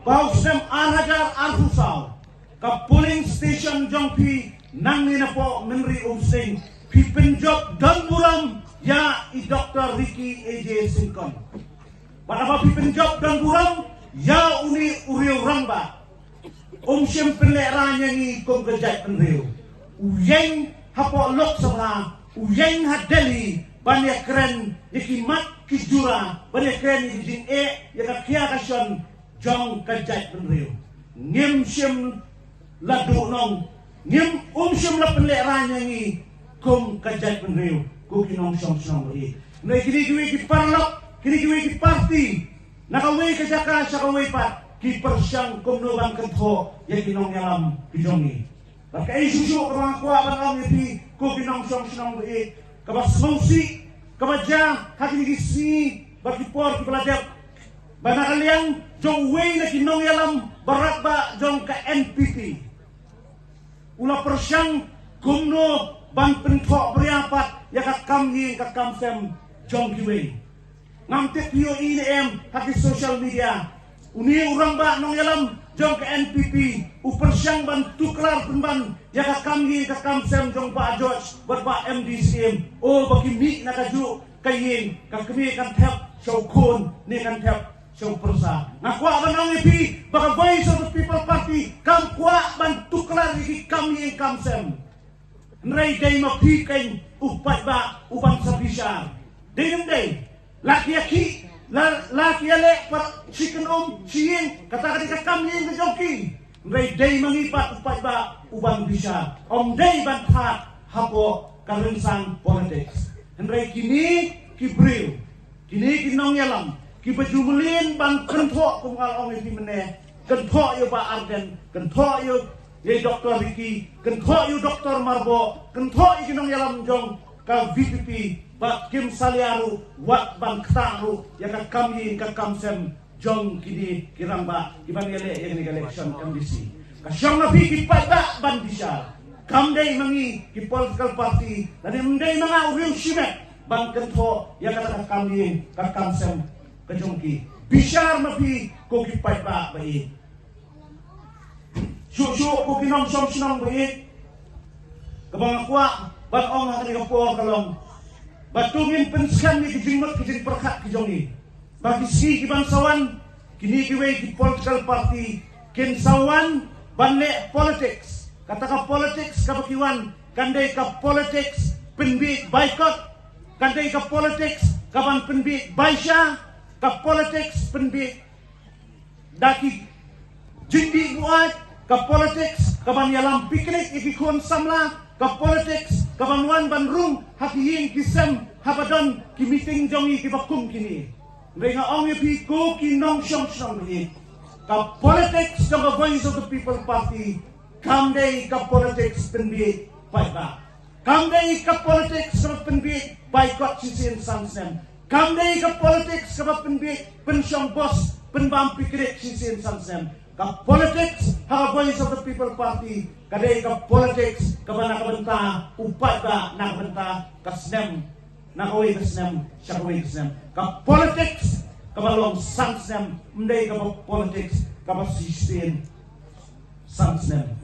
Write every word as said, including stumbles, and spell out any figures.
Ba u snem ar hajar arphew saw ka polling station jong phi nangne napoh Mynri Umsning, phi pynjop don burom ïa i Doctor Ricky A J Syngkon. Bad haba phi pynjop don burom ïa une u riew rangbah, um shym pynlehrain ïa ngi kum ka jaitbynriew. U ïeng hapoh Lok Sabha, u ïeng ha Delhi ban ïakren ïa ki mat ki jura, ban ïakren ïa ki jingeh, ïa ka khia ka shon jong ka jaitbynriew. Ngim shym la duhnong, ngim, um shym la pynlehrain ïa ngi kum ka jaitbynriew, ko ki nongshong shnong ba ïeit. Hynrei kine kiwei ki paralok, kine kiwei ki parti, na kawei ka jaka sha kawei pat, ki pyrshang kumno ban kynthoh ïa ki nongïalam ki jong ngi. Bad kaei shuh shuh kaba nga kwah ban ong ïa phi, ko ki nongshong shnong ba ïeit, kaba sngewsih kaba jia ha kine ki sngi bad ki por kiba la dep, ba na ka liang jong uwei na ki nongïalam barakbah jong ka N P P u la pyrshang kumno ban pynthoh bria pat ïa ka kam ïing ka kam sem jong kiwei. Ngam tip phi ïohi ne em ha ki social media, une u rangbah nongïalam jong ka N P P u pyrshang ban tuklar pynban ïa ka kam ïing ka kam sem jong Bah George bad Bah M D Syiem. O, ba ki mih na kajuh ka ïing, ka kmie kan thep sha u khun, ne kan thep sha u pyrsa. Nga kwah ban ong ïa phi ba ka Voice of the People Party kam kwah ban tuklar ïa ki kam ïing kam sem. Hynrei dei ma phi keiñ u paidbah u ban sa bishar. Dei ne ym dei? La ki ïa khih, la, la ki ïa leh para shi kynum shi ïing, kata ka dei ka kam ïing ka jong ki. Hynrei dei ma ngi pat u paidbah u ban bishar, ym dei ban thad hapoh ka rynsan politics. Hynrei kine ki briew, kine ki nongïalam kiba ju mlien ban kynthoh, kum nga la ong ïa phi mynne, kynthoh ïa u Bah Ardent, kynthoh ïa u, ïa u Doctor Ricky, kynthoh ïa u Doctor Myrboh, kynthoh ïa ki nongïalam jong ka V P P, ba kim salia ruh wat ban ktah ruh ïa ka kam ïing ka kam sem jong kine ki rangbah kiban ïaleh ïa kane ka election M D C. Ka shong na phi ki paidbah ban bishar. Kam dei ma ngi ki political party, lane ym dei ma nga u riew shimet ban kynthoh ïa kata ka kam ïing ka kam sem ka jong ki. Bishar ma phi ko ki paidbah ba ïeit. Shuh shuh ko ki nongshong shnong ba ïeit, kaba nga kwah ban ong ha kane ka por ka long ba to ngin pynskhem ïa ki jingmut ki jingpyrkhat ki jong ngi. Ba ki sngi kiban sa wan, kine kiwei ki political party kin sa wan ban leh politics. Kata ka politics kaba ki wan kan dei ka politics pynbiej baikot, kan dei ka politics kaban pynbiej baisha, ka politics pynbiej da ki jingdih buaid, ka politics kaban ïalam picnic ïa ki khun samla, ka politics kaban wan ban rung ha ki ïing ki sem haba don ki meeting jong ngi kiba kum kine. Hynrei nga ong ïa phi ko ki nongshong shnong ba ïeit, ka politics jong ka Voice of the People Party kam dei ka politics pynbiej paidbah. Kam dei ka politics kaba pynbiej baikot shisien san snem. Kam dei ka politics kaba pynbiej pynshong bos pynbam picnic shisien san snem. Ka politics ha ka Voice of the People Party ka dei ka politics kaba na ka bynta u paidbah, na ka bynta ka snem, na kawei ka snem sha kawei ka snem. Ka politics kaba long san snem, ym dei kaba politics kaba shisien san snem.